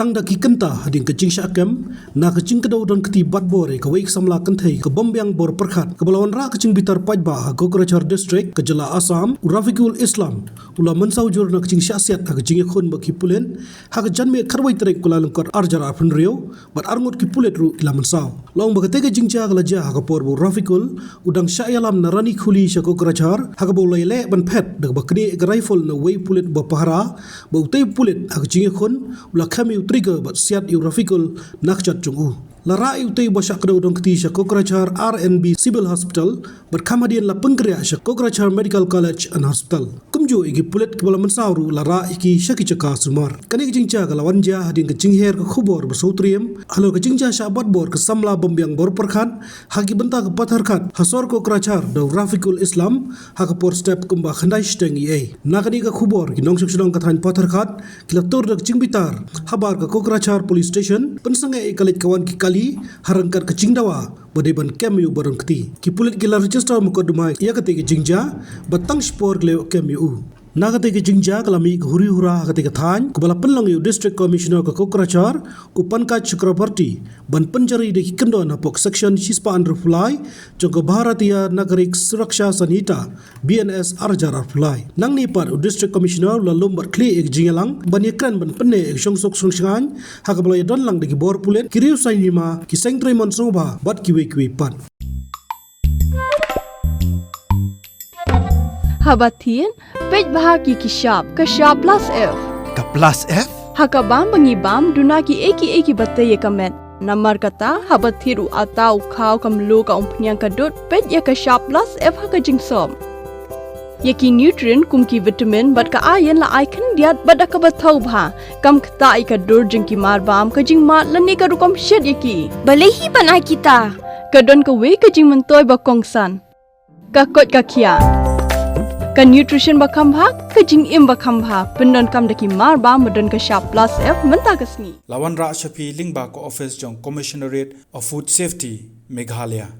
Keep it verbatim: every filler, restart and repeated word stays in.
Tang da ki kynta hadien ka jingshah kem na ka jingkdew donkti batbor ïa kawei ka samla kynthei ka Bymbiang Borpyrkhat kaba la wanrah ka jingbitar paidbah ha Kokrajhar District ka jylla Assam, u Rafiqul Islam u la mynsaw jur na ka jingshah siat ha ka jingïakhun bad ki pulit ha ka janmiet khatwei tarik Kyllalyngkot arhajar arphew hynriew bad arngut ki pulit ruh ki la mynsaw. La ong ba katei ka jingjia ka la jia ha ka por ba u Rafiqul u dang shah ïalam na Ranikhuli sha Kokrajhar ha kaba u la ïaleh ban phet da kaba knieh ïa ka rifle na uwei u pulit uba pahara bad utei u pulit ha ka jingïakhun u la khem ïa u trigger bad siat ïa u Rafiqul na kjat jong u. La rah ïa utei uba shah kdew donkti sha Kokrajhar R N B Civil Hospital bad kham hadien la pynkynriah sha Kokrajhar Medical College and Hospital. Kumjuh ïa ki pulit kiba la mynsaw ruh la rah ïa ki sha ki jaka sumar. Kane ka jingjia ka la wan jia hadien ka jinghiar ka khubor ba sngewtriem halor ka jingjia shah batbor ka samla Bymbiang Borpyrkhat ha ki bynta ka Patharkhat ha sor Kokrajhar da u Rafiqul Islam ha ka por step kumba khyndai shiteng ïa ei. Na kane ka khubor ki nongshong shnong ka thaiñ Patharkhat ki la tur da ka jingbitar habar ka Kokrajhar Police Station pynsangeh ïa ka leit ka wan ki kali ha ryngkat ka jingdawa ba dei ban kem ïa u baroh kti. Ki pulit ki la register mukotduma ïa katei ka jingjia bad tang shipor ki la ïoh kem ïa u. Na katei ka jingjia ka la mih ka huri hura ha katei ka thaiñ kaba la pynlong ïa u District Commissioner ka Kokrajhar u Pankaj Chakraborty ban pynjari da ki kyndon hapoh section shispah hynriewphew lai jong ka Bharatiya Nagarik Suraksha Sanhita B N S arhajar arphew lai. Nangne pat u District Commissioner u la lum bad khlieh ïa ka jingïalang ban ïakren ban pynneh ïa ka shongsuk shongshngaiñ ha kaba la ïadon lang da ki bor pulit, ki riew saiñ hima, ki seng trei mon sngewbha bad kiwei kiwei pat. Haba thied, peit bha ki ki shap, ka shap plus F. Ka plus F? Ha ka bam ba ngi bam, duna ki ei ki ei kiba tei ïa ka met. Namar kata, haba thied u atta u khaw ka mluh ka umphniang ka dud, peit ïa ka shap plus F ha ka jingsop. Ïa ki nutrient kum ki vitamin bad ka iron la ai khyndiat bad da kaba thaw bha. Kam ktah ïa ka dur jong ki mar bam, ka jingmad lane ka rukom shet ïa ki. Balei hi ban ai kita? Ka don kawei ka jingmyntoi ba kongsan. Ka koit ka khiah. Ka nutrition ba kham bha, ka jingim ba kham bha. Pyndonkam da ki mar bam ba don ka shap plus F mynta ka sngi. La wanrah sha phi lyngba ka office jong Commissionerate of Food Safety, Meghalaya.